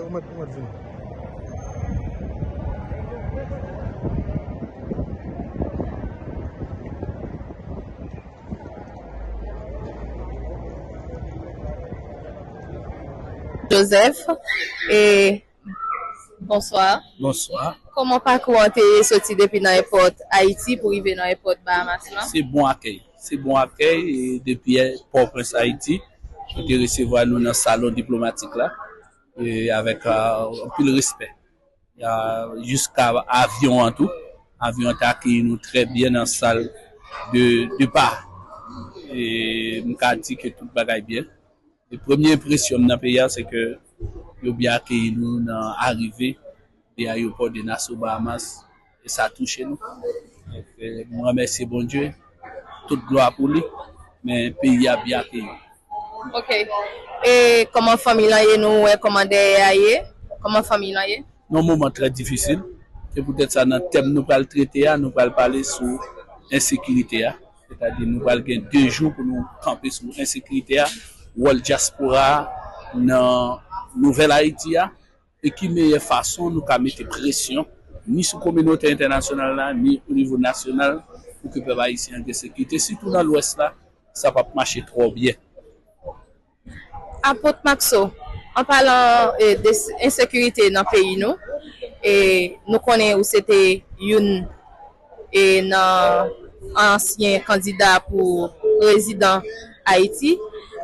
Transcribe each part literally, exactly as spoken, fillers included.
Pèmèt, pèmèt vini. Joseph, e, bonswa. Bonswa. Kòman pakou an te ye soti depi nan èpòt Ayiti pou rive nan èpòt Bahamas lan? Se bon akèy. Se bon akèy, e, depi Pòtoprens, Ayiti. Yo te resevwa nou nan salon diplomatik la, e, avèk, a, anpil respè. A, jiska avyon an tou. Avyon an te akeyi nou trè byen nan sal de depa. E m ka di ke tout bagay byen. E premye enpresyon m nan peyi a, se ke yo byen akeyi nou nan arive de ayewopò de Nassau Bahamas, e sa touche nou. Donk, e, m remèsye Bondye, tout glwa pou li, men peyi a byen akeyi. Ok. E kòman fanmi lan ye, nou wè kòman dèyè a ye? Kòman fanmi lan ye? Nan moman trè difisil. Se poutèt sa, nan tèm nou pral trete a, nou pral pale sou ensekirite a. Sètadi, nou pral gen de jou pou nou kanpe sou ensekirite a, wòl dyaspora a nan Nouvèl Ayiti a, e ki meyè fason nou ka mete presyon ni sou kominote entènasyonal la, ni o nivo nasyonal, pou ke pèp ayisyen an gen sekirite, sitou nan Lwès la, sa p ap mache twò byen. Apot Maxo, an palan, e, de s-, ensekirite nan peyi nou, e, nou konnen ou se te youn, e, nan ansyen kandida pou prezidan Ayiti.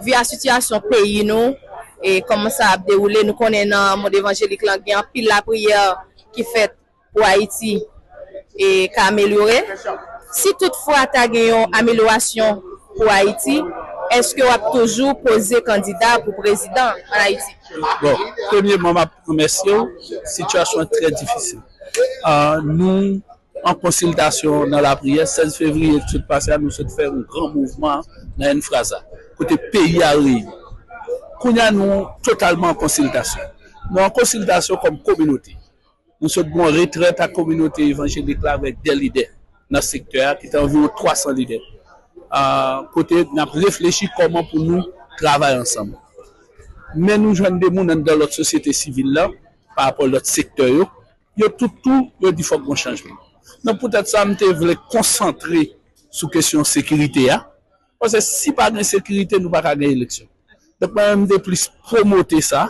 Vi a sitiyasyon peyi nou, e, kòman sa ap dewoule, nou konnen nan mond evanjelik lan gen anpil lapriyè ki fèt pou Ayiti, e, ka amelyore? Si toutfwa ta gen yon amelyorasyon pou Ayiti, èske w ap toujou poze kandida pou prezidan an Ayiti? Bon, premyeman, m ap remèsye w. Sitiyasyon an trè difisil. A, nou an konsiltasyon nan lapriyè. Sèz fevriye ki sot pase a, nou sot fè yon gran mouvman nan Enfraza, kote peyi a reyini. Kounye a, nou totalman an konsiltasyon. Nou an konsiltasyon kòm kominote. Nou sot gen yon retrèt ak kominote evanjelik la avèk de lidè nan sektè a, ki te anviwon twa san lidè. A, kote n ap reflechi kòman pou nou travay ansanm. Men nou jwenn de moun anndan lòt sosyete sivil la, pa rapò lòt sektè yo. Yo tout tou, yo di fòk gen chanjman. Donk, poutèt sa, m te vle konsantre sou kesyon sekirite a. Paske si pa gen sekirite, nou pa ka gen eleksyon. Donk, mwen menm, m te plis pwomote sa,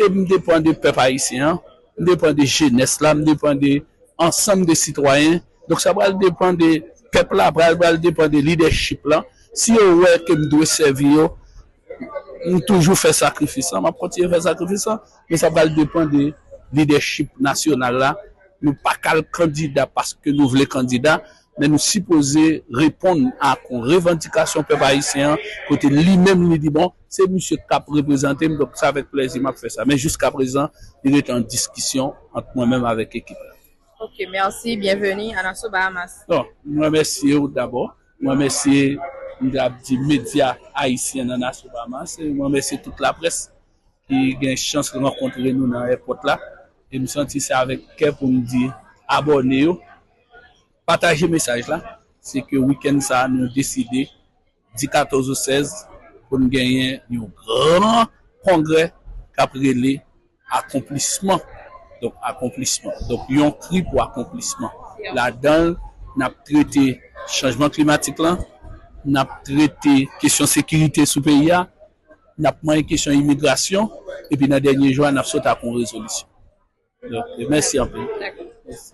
e m depann de pèp ayisyen an, m depann de jenès la, m depann de ansanm de sitwayen. Donk, sa pral depann de pèp la, pral, pral depann de lidèchip la. Si yo wè ke m dwe sèvi yo, m toujou fè sakrifis lan, m ap kontinye fè sakrifis lan, men sa pral depann de lidèchip nasyonal la. Nou pa ka al kandida paske nou vle kandida, men nou sipoze reponn ak yon revandikasyon pèp ayisyen an, kote li menm li di, bon, se misye k ap reprezante m, donk se avèk plèzi m ap fè sa. Men jiska prezan, li rete an diskisyon ant mwen menm avèk ekip la. Ok, mèsi, byenveni a Nassau Bahamas. Bon, m remèsye w dabò. M remèsye, m t ap di, medya ayisyen nan Nassau Bahamas. E m remèsye tout laprès ki gen chans rankontre nou nan èpòt la. E m santi se avèk kè pou m di abòne yo, pataje mesaj la. Se ke wikenn sa a, nou deside di katòz ou sèz pou n genyen yon gran kongrè k ap rele akonplisman. Donk, akonplisman. Donk, yon kri pou akonplisman. Ladan l, n ap trete chanjman klimatik lan, n ap trete kesyon sekirite sou peyi a, n ap manyen kesyon imigrasyon, epi nan dènye jou a, n ap sot ak yon rezolisyon. Donk, mèsi anpil. Mèsi.